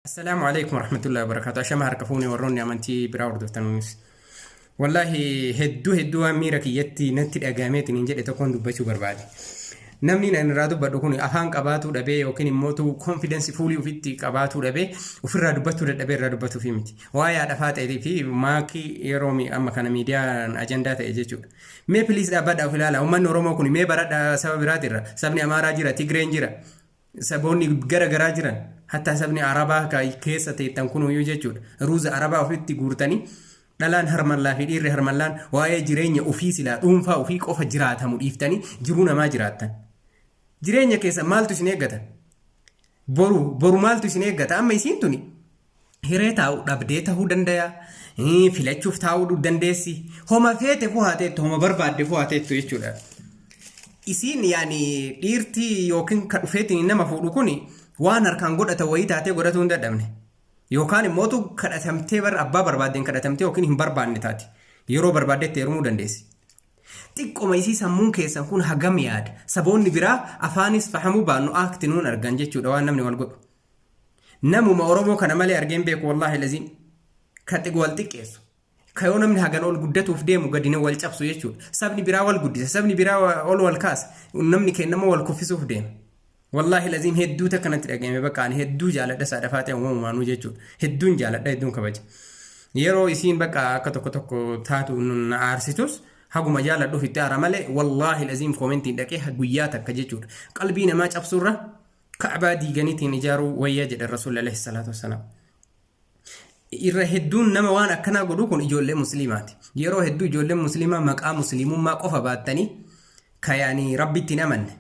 Assalaamu alaikum warahmatullahi wabarakatuh. Ashama harka fuune warroonni amantii biraa hordoftanuunis. Wallaahi hedduu hedduu waan miira kiyyatti natti dhagahameetiin hin jedhe tokkoon dubbachuu barbaade. Namni nan irraa dubbadhu kun afaan qabaatuu dhabee yookiin immoo confidence fuulii ofitti qabaatuu dhabee ofirraa dubbachuu dadhabee irraa dubbatuufi miti. Waa'ee haadha faaxeetii fi maakii yeroo amma kana miidiyaan ajandaa ta'e jechuudha. Mee please dhaabbadhaa of ilaala. Uummanni Oromoo kun mee baradhaa saba biraatirra. Sabni Amaaraa jira, Tigreen jira. Saboonni gara garaa jiran hattaa sabni Arabaa ka keessa teettan kunuyyuu jechuudha. Ruuza Arabaa ofitti guurtanii dhalaan harmallaa fi dhiirri harmallaan waa'ee jireenya ofii silaa dhuunfaa ofii qofa jiraatamu dhiiftanii jiruu namaa jiraattan. Jireenya keessa maaltu isin eeggata? Boru boru maaltu isin eeggata? Amma isiin tuni hiree taa'u dhabdee tahuu danda'a. Filachuuf taa'uu dandeessi. Homa feete fuhaateettu homa barbaadde fuhaateettu jechuudha. Isiin yaani dhiirti yookiin ka dhufeetiin nama fuudhu kun waan harkaan godhata wayii taatee godhatuu hin dadhabne. Yookaan immootu kadhatamtee bar abbaa barbaaddeen kadhatamtee yookiin hin barbaanne taati. Yeroo barbaaddetti heerumuu dandeessi. Xiqqoma isii sammuun keessan kun hagam yaada. Saboonni biraa afaanis fahamuu baannu aakti nuun argan jechuudha waan namni wal godhu. Namuma Oromoo kana malee argeen beeku wallaahi laziim. Ka wal xiqqeessu. Ka yoo namni hagan ol guddatuuf deemu gadi wal cabsu jechuudha. Sabni biraa wal guddisa, sabni biraa ol wal kaasa. Namni kennama wal kuffisuuf deema. Wallaahi laziim hedduu takka natti dhaga'ame bakka ani hedduu jaaladha saadhafaa ta'e uumamumaanuu jechuudha. Hedduun jaaladha hedduun kabaja. Yeroo isiin bakka akka tokko tokko taatu na aarsitus haguma jaaladhuuf itti aara malee wallaahi laziim koomentiin dhaqee guyyaa takka jechuudha. Qalbii namaa cabsuurra Ka'baa diiganiitiin ijaaruu wayya jedhe Rasuulli alayhi salaatu wassalaam. Irra hedduun nama waan akkanaa godhu kun ijoollee musliimaati. Yeroo hedduu ijoolleen musliimaa maqaa musliimummaa qofa baattanii kayaanii rabbitti hin amanne.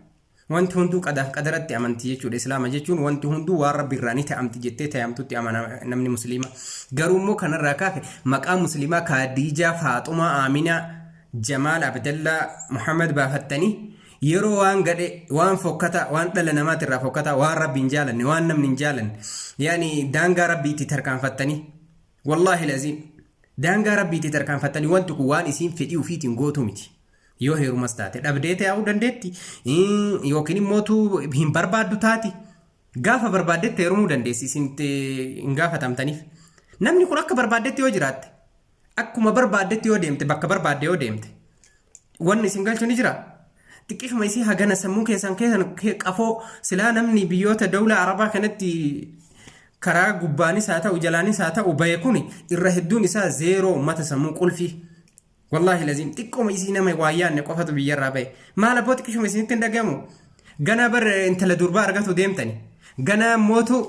Wanti hunduu qadaaf qadaratti amanti jechuudha. Islaama jechuun wanti hunduu waan rabbi irraa ni ta'amti jettee tayamtutti amana namni musliima. Garuu immoo kanarraa kaafe maqaa musliimaa Kaadiijaa, Faaxumaa, Aaminaa, Jamaal, Abdallaa, Muhammad baafattanii Yeroo waan gadhee, waan fokkataa, waan dhala namaatirraa fokkataa, waan Rabbi hin jaalanne, waan namni hin jaalanne, yaani daangaa Rabbiitti tarkaanfattanii, wallaahi laziim, daangaa Rabbiitti tarkaanfattanii wanti kun waan isiin fedhii ofiitiin gootu miti. Yoo heerumas taate dhabdee taa'uu dandeetti, yookiin immootu hin barbaaddu taati. Gaafa barbaaddetti heerumuu dandeessi isin hin gaafatamtaniif. Namni kun akka barbaaddetti yoo jiraatte, akkuma barbaaddetti yoo deemte, bakka barbaadde yoo deemte, wanni isin galchu ni jira. Xiqqishuma isii hagana sammuu keessan keessan qafoo silaa namni biyyoota dawla arabaa kanatti karaa gubbaanis haa ta'u jalaanis haa ta'u baye kun irra hedduun isaa zeeroo ummata sammuu qulfii. Wallaahi laziim xiqqooma isii nama waa yaadne qofatu biyyarraa baye. Maal abboo xiqqishuma isinitti hin dhagamu. Ganaa bar intala durbaa argatu deemtani. Ganaa mootu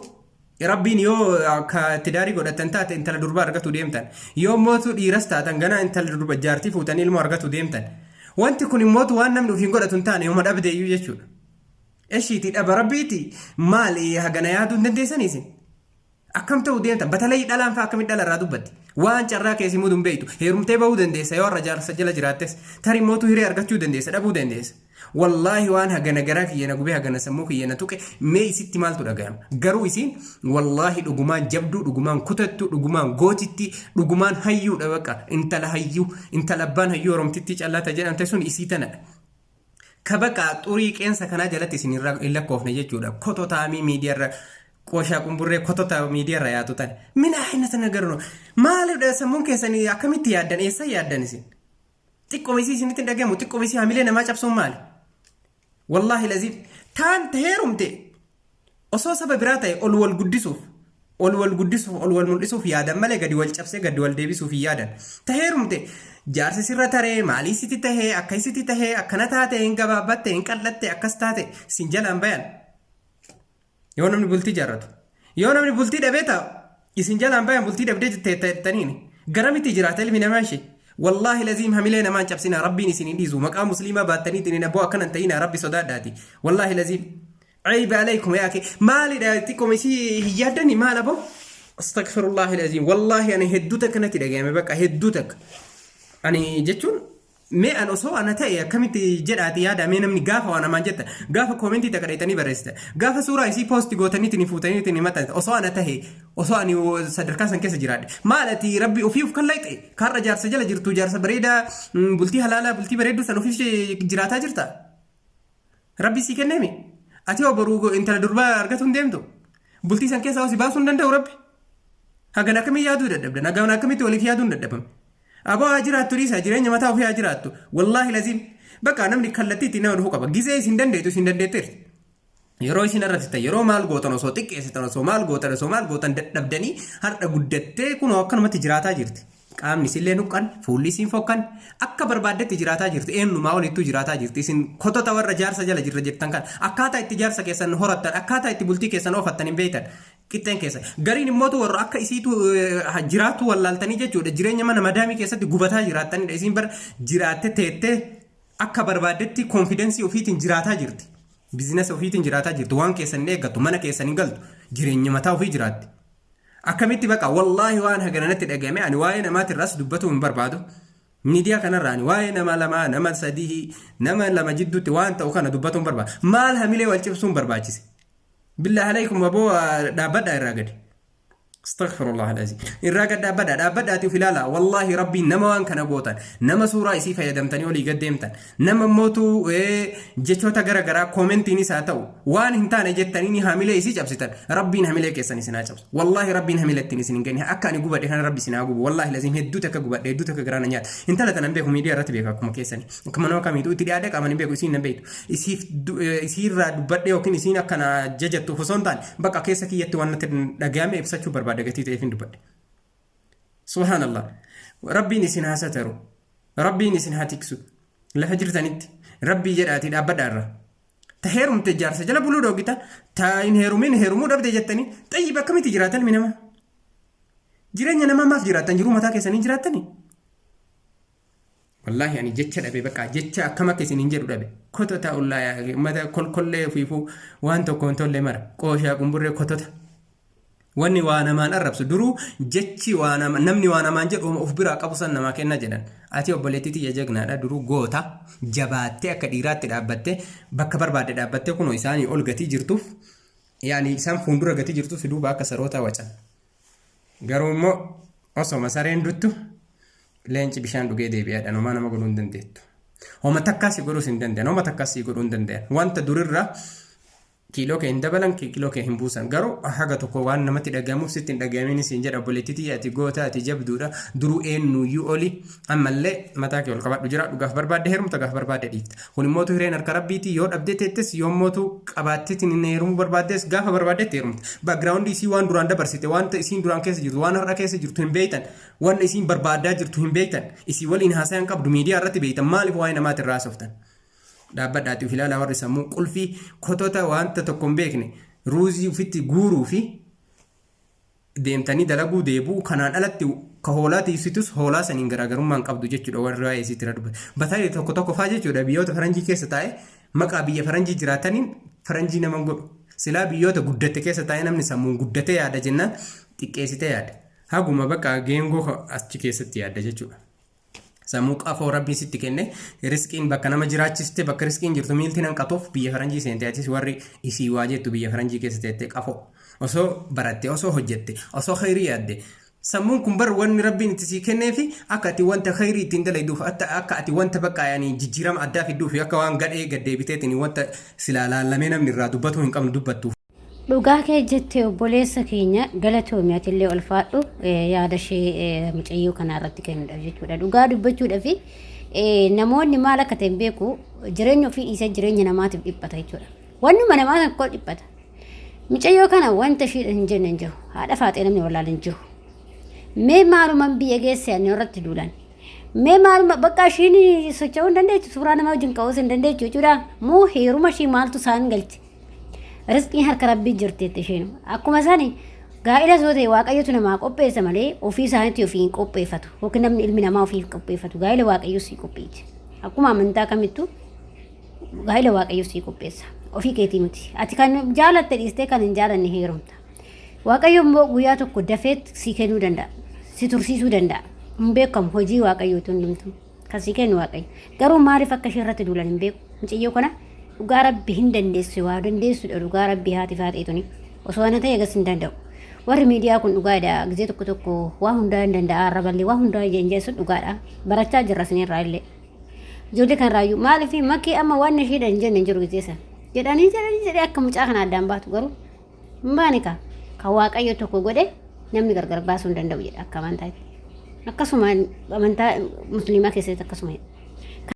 Rabbiin yoo akka tidaarii godhatan taate intala durbaa argatu deemtan. Yoo mootu dhiiras taatan ganaa intala durba jaartii fuutanii ilmoo argatu deemtan. Wanti kun immootu waan namni ofiin godhatu hin taane yooma dhabde iyyuu jechuudha. Eshiiti dhaba rabbiiti maali hagana yaaduu hin dandeessanii isin? Akkam ta'uu deemtan batalay dhalaan fa'a akkamitti dhala irraa dubbatti? Waan carraa keessi mudu hin beektu. Heerumtee bahuu dandeessa yoo har'a jaarsa jala jiraattes. Tarii mootu hiree argachuu dandeessa dhabuu dandeessa. Wallaahi waan hagana garaa kiyya na gubee hagana sammuu kiyya na tuqe mee isitti maaltu dhagayama. Garuu isiin wallaahi dhugumaan jabduu dhugumaan kutattu dhugumaan gootitti dhugumaan hayyuudha bakka intala hayyuu intala abbaan hayyuu oromtittii callaa ta jedhamte sun isii tanadha. Ka bakka xurii qeensa kanaa jalatti isin hin lakkoofne jechuudha. Kototaamii miidiyaarra qooshaa qumburree kotota miidiyaarra yaatu tan. Mina aynata nagarno maalidha sammuun keessanii akkamitti yaaddan eessa yaaddan isin? Xiqqoma isii isinitti hin dhagahamu xiqqoma isii hamilee namaa cabsuun maali? Wallaahi laziim taan heerumte osoo saba biraa ta'e ol wal guddisuuf ol wal guddisuuf ol wal mul'isuuf yaadan malee gadi wal cabsee gadi wal deebisuuf hin yaadan. Ta heerumte jaarsi sirra taree maalii sitti tahee akka isitti tahee akkana taate hin gabaabbatte hin qal'atte akkas taate sin jalaan bayan. Yoo namni bultii jaarratu. Yoo namni bultii dhabee taa'u isin jalaan bayan bultii dhabdee jettaniini. Garamitti jiraata ilmi namaa ishee. Wallaahi laziim hamilee namaan cabsinaa rabbiin isin hin dhiisu maqaa musliimaa baattaniitiin hin abboo akkana hin ta'inaa rabbi sodaadhaati. Wallaahi laziim. Ayba alaykum yaa akhi maalidha xiqqooma isii hin yaaddani maal aboo? Astagfirullahi laziim wallaahi ani hedduu takka natti dhagayame bakka hedduu takka. Ani jechuun Mee an osoo ana ta'e akkamitti jedhaati yaada mee namni gaafa waa namaan jetta gaafa koomentii takka dheetanii barreessita gaafa suuraa isii poosti gootaniitiin fuutaniitiin maxxansa osoo ana ta'e osoo ani sadarkaa san keessa jiraadhe maal ati rabbi ofii of kallayxe karra jaarsa jala jirtu jaarsa bareedaa bultii halaalaa bultii bareedduu san ofiif jiraataa jirta. Rabbi sii kenneemi. Ati hoo boruu intala durbaa argatu hin deemtu. Bultii san keessaa si baasuu hin danda'u Rabbi. Hagan akkamii yaaduu dadhabdan? Hagan akkamitti waliif yaaduu hin dadhabame? Aboo haa jiraattu, dhiisaa, jireenya mataa ofii haa jiraattu. Wallaahi laziim. Bakka namni kallattii ittiin nama dhufuu qaba. Gizee isin dandeettu isin dandeetteerti. Yeroo isin arrabsitan, yeroo maal gootan, osoo xiqqeessitan, osoo maal gootan, osoo maal gootan dadhabdanii har'a guddattee kunoo akkanumatti jiraataa jirti. Qaamni isillee nuqqan, fuulli isiin fokkan, akka barbaaddetti jiraataa jirti. Eenyumaa olittuu jiraataa jirti. Isin kotota warra jaarsa jala jirra jettan kan akkaataa itti jaarsa keessan horattan, akkaataa itti bultii keessan oofattan hin beektan. Qixxeen keessa. Gariin immootu warra akka isiitu jiraattu wallaaltanii jechuudha. Jireenya mana madaamii keessatti gubataa jiraattanidha. Isiin bar jiraatte teettee akka barbaaddetti confidence ofiitiin jiraataa jirti. Business ofiitiin jiraataa jirti. Waan keessan hin eeggattu, mana keessan hin galtu. Jireenya mataa ofii jiraatti. Akkamitti baqa wallaahi waan hagana natti dhagahame, ani waa'ee namaatirraas dubbatuu hin barbaadu. Miidiyaa kanarraa ani waa'ee nama lamaa, nama sadii, nama lama jidduutti waan ta'u kana dubbatuu hin barbaadu. Maal hamilee wal cibsuun barbaachise? Billaahi alaykum, aboo dhaabbadhaa irraa gadi. Astaghfirullah alazim. Irraa gad dhaabbadhaa, dhaabbadhaati of ilaalaa. Wallaahi Rabbiin nama waan kana gootan, nama suuraa isii fayyadamtanii olii gad deemtan, nama mootuu jechoota gara garaa koomentiinis haa ta'u waan hin taane jettanii ni hamilee isii cabsitan, Rabbiin hamilee keessan isin haa cabsu. Wallaahi Rabbiin hamilee ittiin isin hin genne, akka ani gubadhe kana Rabbi isin haa gubu. Wallaahi lazim, hedduu takka gubadhe, hedduu takka garaa na nyaata. Intala tana hin beeku, miidiyaa irratti beeka akkuma keessanii. Akkuma nama kamiitu itti dhiyaadee qaaman hin beeku, isiin nan beektu. Isiif isiirraa dubbadhee yookiin isiin akka na jajattuuf osoo hin taane, bakka keessa kiyyatti waan natti dhaga'ame ibsachuu barbaada gatii ta'eef hin dubbadhe. Subhaanallah. Rabbiin isin haa sataru. Rabbiin isin haa tiksu. Lafa jirtanitti Rabbii jedhaatii dhaabbadhaa irra. Ta heerumte jaarsa jala buluu dhoogita. Ta hin heerumin heerumuu dhabde jettanii xayyib akkamitti jiraatan mi nama? Jireenya namaa maaf jiraattan? Jiruu mataa keessanii jiraattanii? Wallaahi ani jecha dhabe, bakka jecha akkam akka isin hin jedhu dhabe. Kotota ullaa mata kolkollee ofiifuu waan tokko hin tolle mara. Qooshaa qumburree kotota. Wanni waa namaan arrabsu duruu jechi waa nama namni waa namaan jedhu of biraa qabu san namaa kenna jedhan. Ati obboleettii tiyya jagnaadha, duruu goota, jabaattee akka dhiiraatti dhaabbattee bakka barbaadde dhaabbattee kunoo isaanii ol gatii jirtuuf, yaani isaan fuuldura gatii jirtuuf duuba akka sarootaa wacan. Garuu immoo osoma sareen duttu leenci bishaan dhugee deebi'aadhaan homaa nama godhuu hin dandeettu. Homa takkaa si godhuus hin danda'an. Homa takkaa si godhuu hin danda'an. Wanta durirraa kiiloo kee hin dabalan, kiiloo kee hin buusan. Garuu haga tokko waan namatti dhagahamuuf sitti hin dhagahamin siin jedha. Obboleettii tiyya, ati goota, ati jabduudha. Duruu eenyuyyuu oli, ammallee mataa kee ol qabadhu jira. Gaaf barbaadde heerumta, gaaf barbaadde dhiifta. Kun immootu hireen harka Rabbiiti. Yoo dhabdee teettes, yoo immootu qabaatteetiin hin heerumuu barbaaddes, gaafa barbaaddetti heerumta. Background isii, waan duraan dabarsite, wanta isiin duraan keessa jirtu, waan har'a keessa jirtu hin beektan. Waan isiin barbaadaa jirtu hin beektan. Isii waliin haasayaan qabdu, miidiyaa irratti beektan. Maaliif waa'ee namaati irraa haasoftan? Dhaabbadhaati of ilaalaa, warri sammuu qulfii kotota wanta tokko hin beekne ruuzii ofitti guuruu fi deemtanii dalaguu deebi'u kanaan alatti ka hoolaa tiisitus hoolaa saniin garaagarummaa hin qabdu jechuudha warri waa'ee isiitti irra dubbatu. Bataalee tokko tokko faa jechuudha biyyoota faranjii keessa taa'ee maqaa biyya faranjii jiraataniin faranjii nama godhu. Silaa biyyoota guddatte keessa taa'ee namni sammuun guddatee yaada jennaan xiqqeessitee yaada. Haguma bakka geengoo achi keessatti yaadda jechuudha. Sammuu qafoo Rabbiin sitti kenne, riskiin bakka nama jiraachiste, bakka riskiin jirtu miilti nan qatuuf biyya faranjii seente. Atis warri isii waa jettu biyya faranjii keessa teettee qafoo osoo baratte, osoo hojjette, osoo khayrii yaadde, sammuun kun bar wanni Rabbiin itti sii kennee fi akka ati wanta khayrii ittiin dalayduuf, akka ati wanta bakka yaani jijjiirama addaa fidduuf, akka waan gadhee gaddeebiteetiin wanta silaa laallamee namni irraa dubbatuu hin qabnu dubbattuuf. Dhugaa kee jette obboleessa keenya, galatoomi, atillee ulfaadhu. Yaada ishee mucayyoo kanaa irratti kennuudhaaf jechuudha. Dhugaa dubbachuudhaaf namoonni maal akka ta'e hin beeku, jireenya ofii dhiisee jireenya namaatiif dhiphata jechuudha. Wannuma namaa tokko dhiphata. Mucayyoo kana wanta ishee hin jenne hin jiru. Haadha faaxee namni wallaalu hin jiru. Mee maaluman biyya geesse ani irratti duulan. Mee maaluma bakka ishiin socho'uu hin dandeechu, suuraa nama wajjin ka'uus hin dandeechu jechuudha. Moo heeruma ishii maaltu isaan galche? Risqiin harka Rabbii jirti jette isheen. Akkuma sani gaa'ila soo ta'e Waaqayyotu namaa qopheessa malee ofii isaaniitti ofii hin qopheeffatu. Yookiin namni ilmi namaa ofii hin qopheeffatu. Gaa'ila Waaqayyo sii qopheessa. Akkuma amantaa kamittuu gaa'ila Waaqayyo sii qopheessa. Ofii keetii miti. Ati kan jaalatte dhiistee kan hin jaalanne heerumta. Waaqayyo immoo guyyaa tokko dafeet sii kennuu danda'a. Si tursiisuu danda'a. Hin beekamu, hojii Waaqayyootu hundumtuu. Kan sii kennu Waaqayyo. Garuu maaliif akka ishee irratti duulan hin beeku. Mucayyoo kana dhugaa Rabbi hin dandeessu, waa dandeessudha dhugaa Rabbi haati faaxee tuni. Osoo ana ta'e agas hin danda'u. Warri miidiyaa kun dhugaadha. Gizee tokko tokko waa hundaa hin danda'a. Arraballee waa hundaa hin jeessu dhugaadha. Barachaa jirra isinirraa illee. Ijoollee kanarraayyuu maaliif makii amma waan isheedha hin jenne hin jiru gizee sana. Jedhanii jedhanii jedhee akka mucaa kana addaan baatu garuu hin baane kaa. Kan Waaqayyo tokko godhe namni gargar baasuu hin danda'u jedha akka amantaatti. Akkasuma amantaa musliimaa keessatti akkasuma jedha.